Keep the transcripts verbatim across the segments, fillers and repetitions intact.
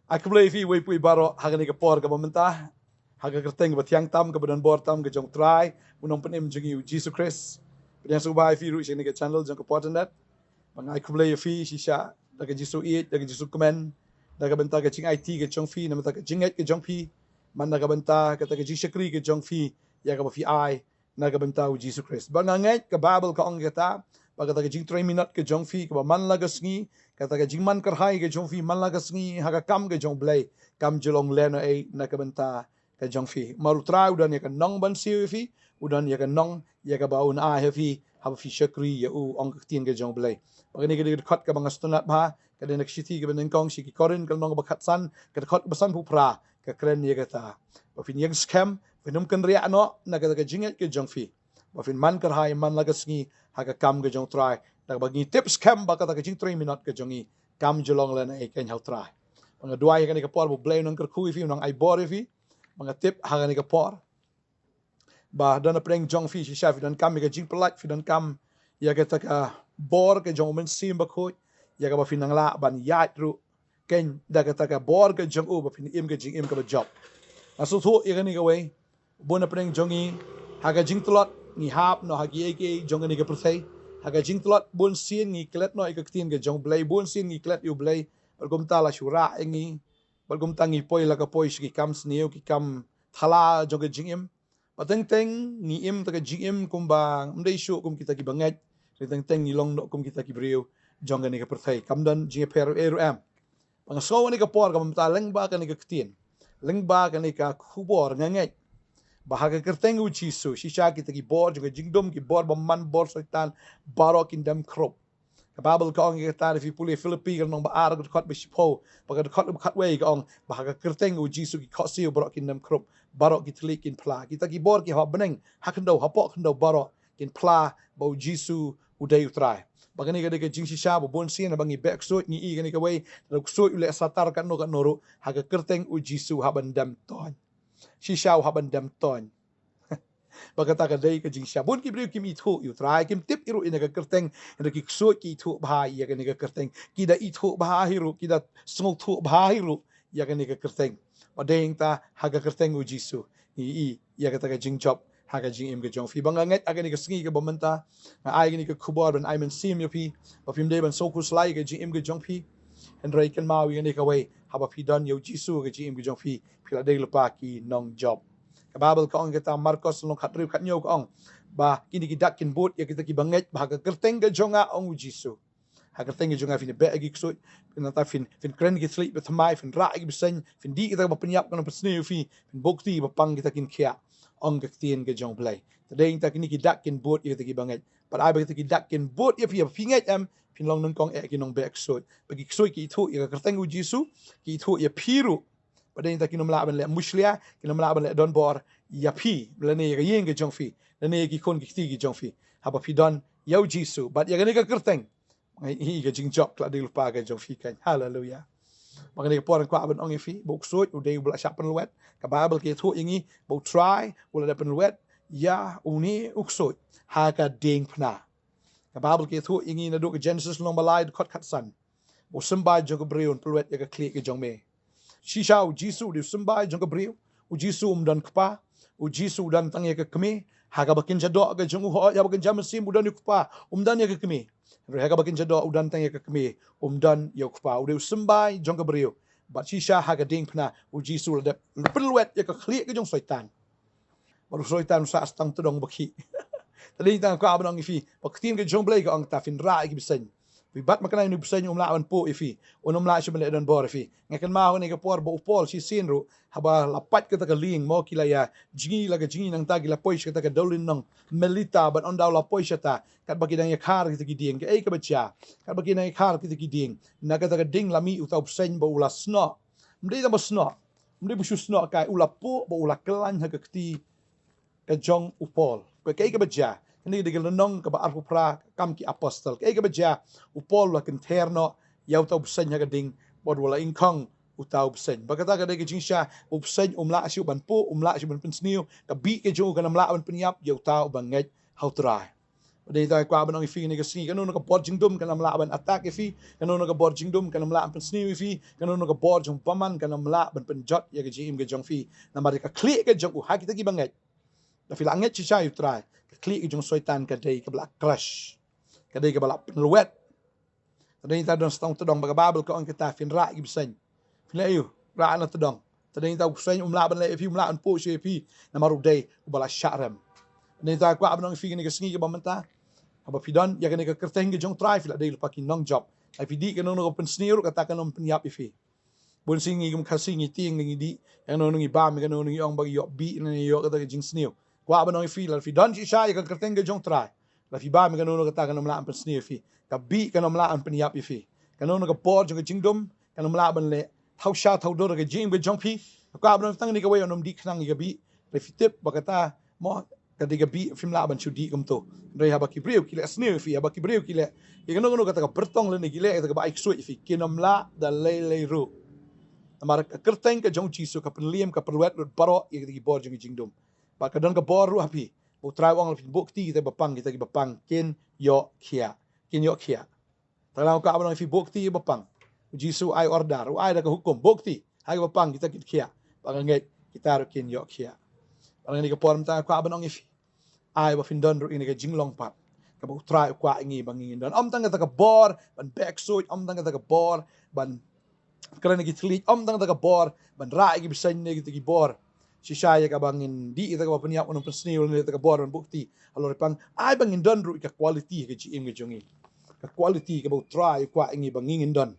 Ai khublei ïa phi wei pa wei baroh ha kane ka por kaba mynta, ha ka kyrteng kaba thiang tam, kaba don bor tam ka jong u Trai, u Nongpynim jong ngi u Jisu Khrist. Pdiang sngewbha ïa phi ruh sha kane ka channel jong ka Pop Internet. Ba nga ai khublei ïa phi shisha da ka jingsngewsih, da ka jingsngewkmen, da ka bynta ka jingaiti ka jong phi, na ka bynta ka jingngeit ka jong phi, man na ka bynta kata ka jingshakri ka jong phi ïa kaba phi ai na ka bynta u Jisu Khrist. Ba nga ngeit ka Baibl ka ong kata, ba kata ka jingtrei minot ka jong phi kaba man la ka sngi, kata ka jingman kyrhai ka jong phi man la ka sngi ha ka kam ka jong u Blei, kam ju long lehnohei na ka bynta ka jong phi. Namar u Trai u don ïa ka nong ban siew ïa phi, u don ïa ka nong ïa kaba un ai ha phi, haba phi shakri ïa u, ong ka ktien ka jong u Blei. Ba kane ka dei ka dkhot kaba nga sngewtynnat bha, ka dei na ka shithi kaba nyngkong sha ki Korinth, ka lynnong kaba khatsan, ka dkhot kaba sanphew phra, ka kren ïa kata. Ba phin ïeng skhem, phin ym kynriah noh na kata ka jingngeit ka jong phi. Ba phin man kyrhai man la ka sngi ha ka kam ka jong u Trai. Da kaba ngi tip skhem ba kata ka jingtrei minot ka jong ngi kam ju long lehnohei keiñ ha u Trai. Ba nga duwai ha kane ka por ba u Blei un nang kyrkhu ïa phi, un nang ai bor ïa phi. Ba nga tip ha kane ka por ba don hapdeng jong phi shisha phi donkam ïa ka jingpyllait, phi donkam ïa kata ka bor ka jong u Mynsiem Bakhuid, ïa kaba phin nang lah ban ïaid ruh keiñ da kata ka bor ka jong u, ba phin im ka jingim kaba jop. Nga sngewthuh ïa kane kawei, bun hapdeng jong ngi ha ka jingtlot ngi hap noh ha kiei kiei jong kane ka pyrthei. Ha ka jingtlot bun sien ngi klet noh ïa ka ktien ka jong u Blei, bun sien ngi klet ïa u Blei. Bad kumta la shu rah ïa ngi, bad kumta ngi poi la ka poi sha ki kam sniew, ki kam thala jong ka jingim. Ba teng teng ngi im ta ka jingim kumba ym dei shuh kum kita kiba ngeit. Ba teng teng ngi long noh kum kita ki briew jong kane ka pyrthei. Kam don jingïapher ei ruh em. Ba nga sngew ha kane ka por kaba mynta lyngba kane ka ktien, lyngba kane ka khubor, nga ngeit ba ha ka kyrteng u Jisu shisha kita ki bor jong ka jingdum, ki bor bymman, bor Soitan, baroh kin dem khrup. Ka Baibl ka ong ïa kata, da phi pule Philippi ka lynnong ba ar, ka dkhot ba shiphew, ba ka dkhot ba khatwei ka ong ba ha ka kyrteng u Jisu ki khohsiew baroh kin dem khrup, baroh ki thylliej kin phla, kita ki bor ki ha bneng, ha khyndew, hapoh khyndew, baroh kin phla ba u Jisu u dei u Trai. Ba kane ka dei ka jingshisha ba bun sien ba ngi beh ksuid, ngi i kane kawei, da u ksuid u leh satar katno katno ruh, ha ka kyrteng u Jisu u hap ban dem toiñ. Shisha u hap ban dem toiñ. Ba kata ka dei ka jingshisha. Bun ki briew kim ithuh ïa u Trai, kim tip hi ruh ïa kane ka kyrteng, hynrei ki ksuid ki ithuh bha ïa kane ka kyrteng. Ki da ithuh bha hi ruh, ki da sngewthuh bha hi ruh ïa kane ka kyrteng. Ba dei nangta ha ka kyrteng u Jisu ngi i ïa kata ka jingjop ha ka jingim ka jong phi. Ba nga ngeit ha kane ka sngi kaba mynta, nga ai kane ka khubor ban ai mynsiem ïa phi, ba phim dei ban sngewkhuslai ïa ka jingim ka jong phi. Hynrei kynmaw ïa kane kawei, haba phi don ïa u Jisu ha ka jingim ka jong phi, phi la dei lypa ki nongjop. Ka Baibl ka ong ïa kata, Markos lynnong khathynriew khathynñiew ka ong ba kine ki dak kin bud ïa kita kiba ngeit ba ha ka kyrteng ka jong nga, ong u Jisu. Ha ka kyrteng ka jong nga phin beh ïa ki ksuid, phin, nangta phin, phin kren ïa ki thylliej ba thymmai, phin rah ïa ki bseiñ, phin dih kita kiba pynïap, kan pynsniew ïa phi, phin buh kti ba pang kita kin khiah, ong ka ktien ka jong u Blei. Te dei nangta kine ki dak kin bud ïa kita kiba ngeit. Bad ai ba kita ki dak kin bud ïa phi, ïa phi ngeit em, phin long nyngkong eh ki nongbeh ksuid. Ba ki ksuid ki ithuh ïa ka kyrteng u Jisu, ki ithuh ïa phi ruh. Ba dei nangta kin ym lah ban leh mushlia, kin ym lah ban leh donbor ïa phi lane ïa ka ïing ka jong phi, lane ïa ki khun ki kti ki jong phi, haba phi don ïa u Jisu bad ïa kane ka kyrteng. Nga i ka jingjop ka la dei lypa ka jong phi keiñ. Haleluya. Ba kane ka por nga kwah ban ong ïa phi ba u ksuid u dei uba la shah pynlwet. Ka Baibl ka ïathuh ïa ngi ba u Trai u la dep pynlwet ïa une u ksuid ha ka diengphna. Ka Baibl ka ïathuh ïa ngi naduh ka Genesis lynnong ba lai, dkhot khatsan, ba u symbai jong ka briew un pynlwet ïa ka khlieh ka jong me. Shisha u Jisu u dei u symbai jong ka briew. U Jisu um don kpa. U Jisu u don tang ïa ka kmie. Ha kaba kynja doh ka jong u, hooid, ha kaba kynja mynsiem u don ïa u kpa, um don ïa ka kmie. Hynrei ha kaba kynja doh u don tang ïa ka kmie, um don ïa u kpa. U dei u symbai jong ka briew. Bad shisha ha ka diengphna u Jisu u la dep pynlwet ïa ka khlieh ka jong u Soitan. Bad u Soitan u sah tang tdong ba khih. Te dei tang ka kwah ban ong ïa phi ba ka ktien ka jong u Blei ka ong ta, phin rah ïa ki bseiñ. Phi bat ma kane une u bseiñ um lah ban puh ïa phi, un ym lah shuh ban leh donbor ïa phi. Nga kynmaw ha kane ka por ba u Paul shisien ruh, haba la pait kata ka lieng, mo, ki la ïa jngi la ka jngi, nangta ki la poi sha kata ka dewlynnong Melita, bad ynda u la poi shata, katba ki dang ïakhar kita ki dieng, kaei kaba jia? Katba ki dang ïakhar kita ki dieng, na kata ka dieng la mih uta u bseiñ ba u la snoh. Ym dei tang ba snoh, ym dei ba shu snoh kai, u la puh bad u la khlaiñ ha ka kti ka jong u Paul. Kaei kaba jia? Kane ka dei ka lynnong kaba arphew phra, Kam ki Apostol. Kaei kaba jia? U Paul u la kynther noh ïa uta u bseiñ ha ka dieng bad u la ingkhong uta u bseiñ. Bad kata ka dei ka jingshisha, u bseiñ um lah shuh ban puh, um lah shuh ban pynsniew. Ka bih ka jong u kan ym lah ban pynïap ïa uta uba ngeit ha u Trai. Bad ïa kata kwah ban ong ïa phi kane ka sngi, kano kano ka bor jingdum kan ym lah ban attack ïa phi, kano kano ka bor jingdum kan ym lah ban pynsniew ïa phi, kano kano ka bor jong bymman kan ym lah ban pynjot ïa ka jingim ka jong phi. Namar ka khlieh ka jong u ha kita kiba ngeit. Lada phi la ngeit shisha ïa u Trai, ka khlieh ka jong Soitan ka dei kaba la crush, ka dei kaba la pynlwet. Te dei ta don sdang tdong ba ka Baibl ka ong kata, phin rah ïa ki bseiñ. Phin leh aïu? Rah na tdong. Te dei ta u bseiñ um lah ban leh ïa phi, um lah ban push ïa phi. Namar u dei uba la shah rem. Te dei ta kwah ban ong ïa phi kane ka sngi kaba mynta, haba phi don ïa kane ka kyrteng ka jong u Trai, phi la dei lypa ki nongjop. Haba phi dih kano kano ka pynsniew ruh, kata kan ym pynïap ïa phi. Bun sien ngi kum Khasi ngi tieng ngi dih, kano kano ngi bam, kano kano ngi ong ba ngi ïoh bih ne ïoh kata ka jingsniew. Kwah ban ong ïa phi, lada phi don shisha ïa ka kyrteng ka jong u Trai, lada phi bam, kano kano kata kan ym lah ban pynsniew ïa phi. Ka bih kan ym lah ban pynïap ïa phi. Kano kano ka bor jong ka jingdum kan ym lah ban leh thaw sha thaw dur ka jingim ka jong phi. Kwah ban ong tang kane kawei, ym dih khnang ïa ka bih. Lada phi tip ba kata mo ka dei ka bih, phim lah ban shu dih kumto. Hynrei haba ki briew ki leh sniew ïa phi, haba ki briew ki leh ïa kano kano kata ka byrtong lane ki leh kata kaba ai ksuid ïa phi, kin ym lah da lei lei ruh. Namar ka kyrteng ka jong u Jisu ka pynliem, ka pynlwet lut baroh ïa kita ki bor jong ki jingdum. Bad ka don ka bor ruh ha phi. Ba u Trai u ong lada phi buh kti kita kiba pang, kita kiba pang kin ïoh khiah. Kin ïoh khiah. Te nga kwah ban ong ïa phi, buh kti ïa kiba pang. U Jisu u ai order, u ai da ka hukum, buh kti ha kiba pang, kita kin khiah. Bad nga ngeit kita ruh kin ïoh khiah. Bad nga ngeit ka por mynta nga kwah ban ong ïa phi, ai ba phin don ruh ïa kane ka jinglong pat kaba u Trai u kwah ïa ngi ba ngin don. Ym tang kata ka bor ban beh ksuid, ym tang kata ka bor ban kren ïa ki thylliej, ym tang kata ka bor ban rah ïa ki bseiñ ne kita ki bor shisha ïa kaba ngin dih ïa kata kaba pynïap, ban pynsniew ne kata ka bor ban buh kti halor ïa pang. Ai ba ngin don ruh ïa ka quality ha ka jingim ka jong ngi, ka quality kaba u Trai u kwah ïa ngi ba ngin don.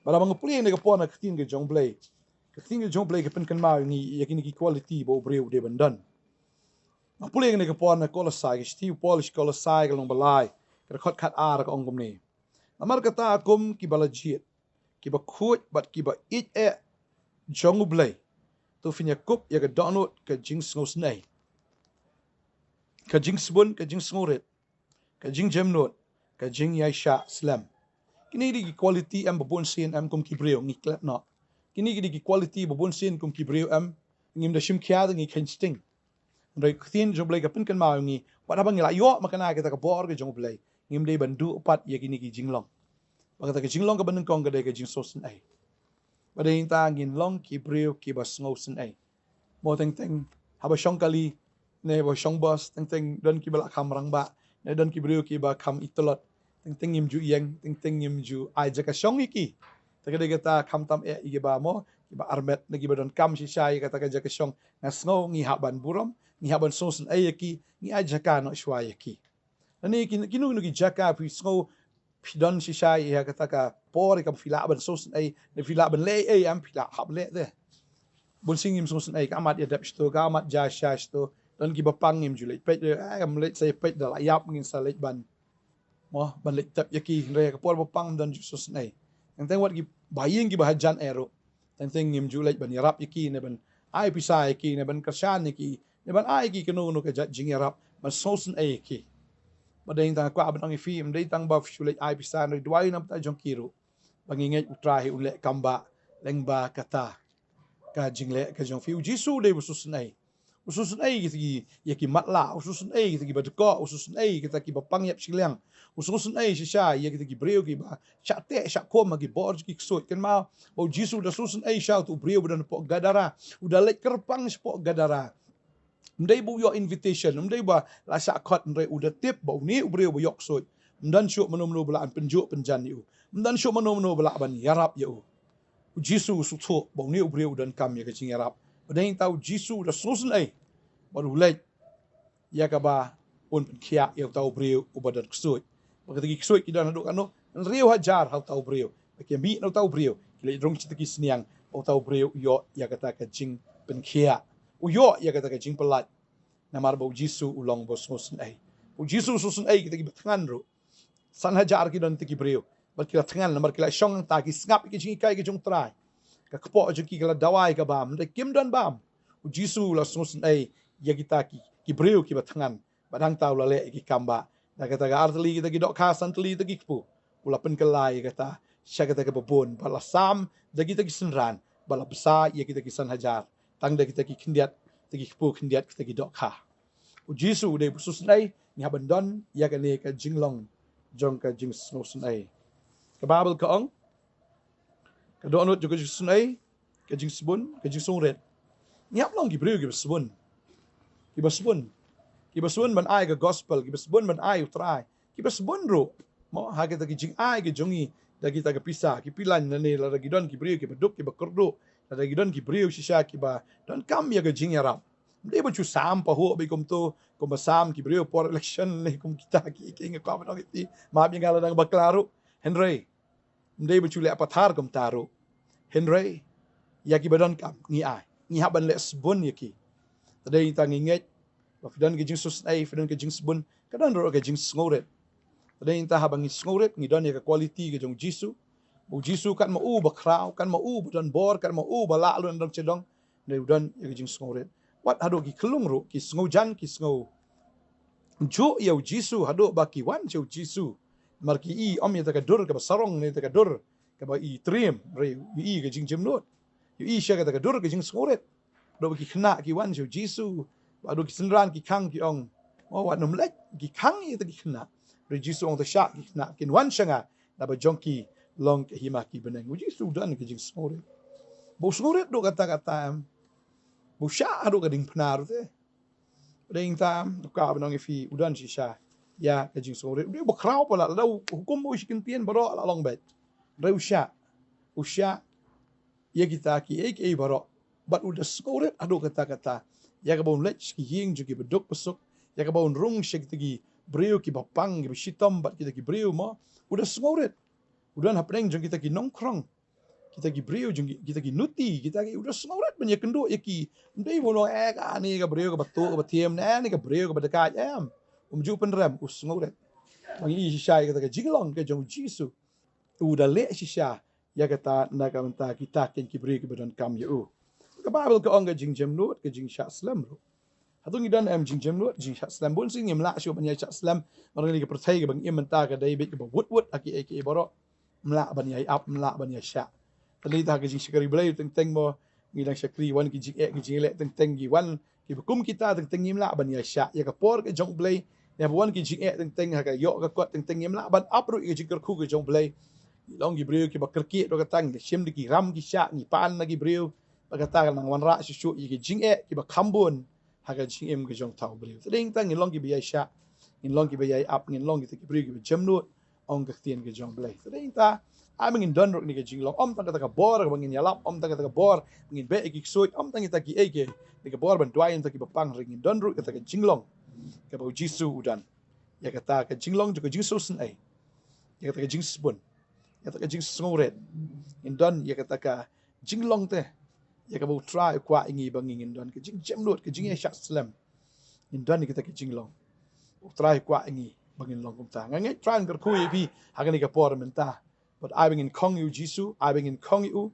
Bad haba nga pule ïa kane ka por na ka ktien ka jong u Blei, ka ktien ka jong u Blei ka pynkynmaw ïa ngi ïa kine ki quality ba u briew u dei ban don. Nga pule ïa kane ka por na Kolosai, ka shithi u Paul sha ki Kolosai, ka lynnong ba lai, ka dkhot khat ar, ka ong kumne: Namar kata, kum kiba la jied, kiba khuid bad kiba ïeit eh jong u Blei, to phin ïakup ïa ka dohnud ka jingsngewsynei, ka jingsbun, ka jingsngewrit, ka jingjemnud, ka jingïaishah slem. Kine ki dei ki quality em ba bun sien em kum ki briew ngi klet noh. Kine ki dei ki quality ba bun sien kum ki briew em, ngim da shim khia, te ngi kheiñ sting. Hynrei ka ktien jong u Blei ka pynkynmaw ïa ngi, wat haba ngi la ïoh makna ïa kata ka bor ka jong u Blei, ngim dei ban duh pat ïa kine ki jinglong. Bad kata ka jinglong kaba nyngkong ka dei ka jingsngewsynei. Bad dei nangta ngin long ki briew kiba sngewsynei. Mo teng teng haba shong kali ne ba shong bos, teng teng don kiba la kham rangbah ne don ki briew kiba kham itlot, teng teng ngim ju ïeng, teng teng ngim ju ai jaka shong ïa ki. Te ka dei kata, khamtam eh ïa kiba mo, kiba armet ne kiba donkam shisha ïa kata ka jaka shong. Nga sngew ngi hap ban burom, ngi hap ban sngewsynei ïa ki, ngi ai jaka noh shuwa ïa ki. Lane ki, kino kino ki jaka phi sngew phi don shisha ïa kata ka por ïa kaba phi lah ban sngewsynei, ne phi lah ban leh ei ei, em, phi lah hap leh te. Bun sien ngim sngewsynei, ka amat ïa dep shto, ka amat ja sha shto. Don kiba pang, ngim ju leit peit, eh, ngim leit sa ïa peit, da la ïap ngin sa leit ban, mo, ban leit tep ïa ki. Hynrei ka por ba pang ym don ju sngewsynei. Teng teng wat kiba ïing kiba hajan eh ruh, teng teng ngim ju leit ban ïarap ïa ki, ne ban ai pisa ïa ki, ne ban kyrshan ïa ki, ne ban ai ïa ki kano kano ka jait jingïarap, ban sngewsynei ïa ki. Bad dei nangta nga kwah ban ong ïa phi, ym dei tang ba phi shu leit ai pisa, hynrei duwai na bynta jong ki ruh, ba ngi ngeit u Trai hi un leh kam ba lyngba kata ka jingleh ka jong phi. U Jisu u dei ba sngewsynei. U sngewsynei ïa kita ki, ïa ki matlah, u sngewsynei ïa kita kiba dkoh, u sngewsynei ïa kita kiba pang ïap shiliang, u sngewsynei shisha ïa kita ki briew kiba shah teh shah khum ha ki bor jong ki ksuid. Kynmaw ba u Jisu u da sngewsynei sha utu u briew ba don hapoh Gadara, u da leit kyrpang shapoh Gadara. Ym dei ba u ïoh invitation, ym dei ba la shah khot, hynrei u da tip ba une u briew ba ïoh ksuid, ym don shuh mano mano ba lah ban pynjuh pynjan ïa u, ym don shuh mano mano ba lah ban ïarap ïa u. U Jisu u sngewthuh ba une u briew u donkam ïa ka jingïarap. Bad dei nangta u Jisu u da sngewsynei bad u leit ïa kaba un pynkhiah ïa uta u briew uba don ksuid. Bad kita ki ksuid ki don haduh katno? Hynriew hajar ha uta u briew. Bad ki mih na uta u briew, ki leit rung sha kita ki sniang, bad uta u briew u ïoh ïa kata ka jingpynkhiah, u ïoh ïa kata ka jingpyllait. Namar ba u Jisu u long ba sngewsynei. U Jisu u sngewsynei kita kiba thngan ruh. San hajar ki don kita ki briew, bad ki la thngan namar ki la shong hangta, ki sngap ïa ka jinghikai ka jong u Trai. Ka kpoh jong ki ka la dawa ïa ka bam, hynrei kim don bam. U Jisu u la sngewsynei ïa kita ki, ki briew kiba thngan. Bad hangta u la leh ïa ki kam ba, na kata ka ar tylli kita ki dohkha, san tylli kita ki kpu, u la pynkylla ïa kata sha kata kaba bun, bad la sam da kita ki synran, bad la bsa ïa kita ki san hajar tang da kita ki khyndiat, kita ki kpu khyndiat, kita ki dohkha. U Jisu u dei ba sngewsynei, ngi hap ban don ïa kane ka jinglong jong ka jingsngewsynei. Ka Baibl ka ong, ka dohnud jong ka jingsngewsynei, ka jingsbun, ka jingsngewrit. Ngi hap long ki briew kiba sbun. Kiba sbun. Kiba sbun ban ai ka gospel, kiba sbun ban ai u Trai. Kiba sbun ruh, mo, ha kita ki jingai ki jong ngi, da kita ka pisa, ki pilan lane lada ki don ki briew kiba duk kiba kyrduh, lada ki don ki briew shisha kiba donkam ïa ka jingïarap. Ym dei ba shu sam pahuh beit kumto, kumba sam ki briew por election ne kum kita ki, ki nga kwah ban ong iti. Map ïa nga lada nga bakla ruh. Hynrei ym dei ba shu leh pathar kumta ruh. Hynrei ïa kiba donkam ngi ai. Ngi hap ban leh sbun ïa ki. Te dei ngi ta ngi ngeit ba phi don ka jingsngewsynei, phi don ka jingsbun, ka don ruh ka jingsngewrit. Te dei ngi ta haba ngi sngewrit ngi don ïa ka quality ka jong Jisu. U Jisu katno u ba khraw, katno u ba don bor, katno u ba lah lun dang chedong. Dei u don ïa ka jingsngewrit. Wat haduh ki khyllung ruh, ki sngewjan, ki sngew juh ïa u Jisu, haduh ba ki wan sha u Jisu. Namar ki i ym ïa ta ka dur kaba sarong ne ta ka dur kaba i triem, hynrei i ka jingjemnud. I sha ka ta ka dur ka jingsngewrit. Haduh ba ki khynnah ki wan sha u Jisu, haduh ki synran ki khang ki ong, mo, wat nym leit, ki khang ïa ta ki khynnah. Hynrei Jisu ong, to shah ki khynnah kin wan sha nga, naba jong ki long ka hima ki bneng. U Jisu u don ka jingsngewrit. Ba u sngewrit haduh katta katta em. Ba u shah haduh ka diengphna ruh te. Dei ngi ta, ka ba nong ïa phi, u don shisha ïa ka jingsngewrit. U dei ba khraw palat, lada u hukum ba u shi kyntien baroh la long beit. Hynrei u shah, u shah ïa kita kiei kiei baroh. Bad u da sngewrit haduh katta katta ïa kaba un leit sha ki ïing jong kiba duk ba suk, ïa kaba un rung sha kita ki briew kiba pang, kiba shitom, bad kita ki briew, mo, u da sngewrit. U don hapdeng jong kita ki nongkhrong, kita ki briew jong ki, kita ki nuti, kita ki, u da sngewrit ban ïakynduh ïa ki. Ym dei ba u ong, eh, kane ka briew kaba tuh kaba thiem, ne, ne ka briew kaba dakaid, em. Um ju pynrem, u sngewrit. Ba ngi i shisha ïa kata ka jinglong ka jong u Jisu. U da leh shisha ïa kata na ka bynta kita ken ki briew kiba donkam ïa u. Ka Baibl ka ong ka jingjemnud, ka jingshah slem ruh. Hato ngi don em jingjemnud, jingshah slem? Bun sien ngim lah shuh ban ïa shah slem. Namar kane ka pyrthei kaba ngi im mynta ka dei beit kaba wut wut ha kiei kiei baroh. Ym lah ban ïa ap, ym lah ban ïa shah. Te lei ta ka jingshakri Blei teng teng, mo, ngi dang shakri, wan ki jingeh ki jingeh teng teng, ki wan kiba kum kita teng teng, ngim lah ban ïa shah ïa ka por ka jong u Blei. Ne ba wan ki jingeh teng teng ha ka ïoh ka kot teng teng, ngim lah ban ap ruh ïa ka jingkyrkhu ka jong u Blei. Ngi long ki briew kiba kyrkieh ruh, kata ngi shim da ki ram ki shah, ngi pan na ki briew. Bad kata ka nang wanrah shuh shuh ïa ki jingeh kiba kham bun ha ka jingim ka jong uta u briew. Te dei ngi ta ngin long kiba ïai shah, ngin long kiba ïai ap, ngin long kita ki briew kiba jemnud, ong ka ktien ka jong u Blei. Te dei ngi ta, ai ba ngin don ruh kane ka jinglong, ym tang kata ka bor kaba ngin ïalap, ym tang kata ka bor ba ngin beh ïa ki ksuid, ym tang kita kiei kiei, kane ka bor ban duwai ïa kita kiba pang, hynrei ngin don ruh kata ka jinglong kaba u Jisu u don. Ïa kata ka jinglong jong ka jingsngewsynei, ïa kata ka jingsbun, ïa kata ka jingsngewrit. Ngin don ïa kata ka jinglong te, ïa kaba u Trai u kwah ïa ngi ba ngin don, ka jingjemnud, ka jingïashah slem. Ngin don ïa kata ka jinglong. U Trai u kwah ïa ngi ba ngin long kumta. Nga ngeit Trai un kyrkhu ïa phi ha kane ka por mynta. Bad ai ba ngin khong ïa u Jisu, ai ba ngin khong ïa u.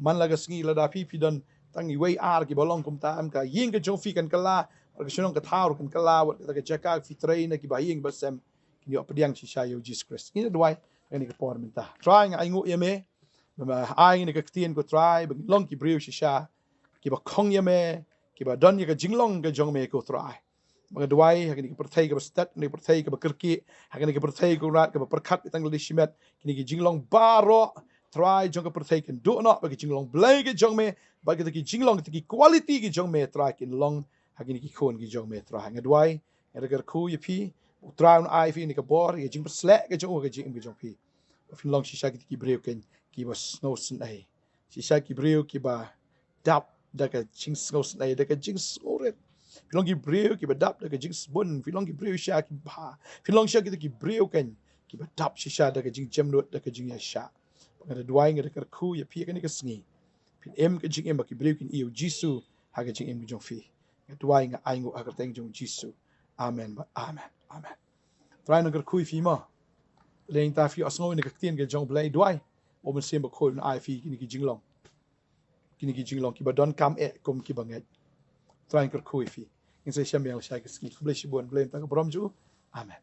Man la ka sngi lada phi, phi don tang iwei ar kiba long kumta, em, ka ïing ka jong phi kan kylla, wat ka shnong ka thaw kan kylla, wat kata ka jaka phi trei na kiba ïing ba sem, kin ïoh pdiang shisha ïa u Jisu Khrist. Ngin ïa duwai ha kane ka por mynta. Trai, nga ainguh ïa me ba me ai ngi ïa ka ktien, ko Trai, ba ngin long ki briew shisha kiba khong ïa me, kiba don ïa ka jinglong ka jong me, ko Trai. Ba nga duwai ha kane ka pyrthei kaba stet, kane ka pyrthei kaba kyrkieh, ha kane ka pyrthei, ko Trai, kaba pyrkhat ïa tang lade shimet, kine ki jinglong baroh, Trai, jong ka pyrthei kin duh noh, ba ki jinglong Blei ki jong me, ba kita ki jinglong, kita ki quality ki jong me, Trai, kin long ha kine ki khun ki jong me, Trai. Nga duwai, nga da kyrkhu ïa phi, u Trai un ai phi ïa kane ka bor, ïa ka jingpyrsleh ka jong u ha ka jingim ka jong phi. Ba phin long shisha kita ki briew ken kiba sngewsynei. Shisha ki briew kiba dap da ka jingsngewsynei, da ka jingsngewrit. Phin long ki briew kiba dap da ka jingsbun, phin long ki briew shisha kiba, phin long shisha kita ki briew ken kiba dap shisha da ka jingjemnud, da ka jingïashah. Ba nga da duwai, nga da kyrkhu ïa phi ha kane ka sngi. Phin im ka jingim ba ki briew kin ïohi ïa u Jisu ha ka jingim ka jong phi. Nga duwai, nga ainguh ha ka kyrteng jong u Jisu. Amen. Ba amen. Amen. Trai un kyrkhu ïa phi mo. Lada ngi ta phi ïohsngew ïa ka ktien ka jong u Blei, duwai ba u Mynsiem Bakhuid un ai phi kine ki jinglong. Kine ki jinglong kiba donkam eh kum kiba ngeit. Trai un kyrkhu ïa phi. Ngin sa ïashem biang lashai ka sngi. Khublei shibun, Blei un tang ka burom jong u. Amen.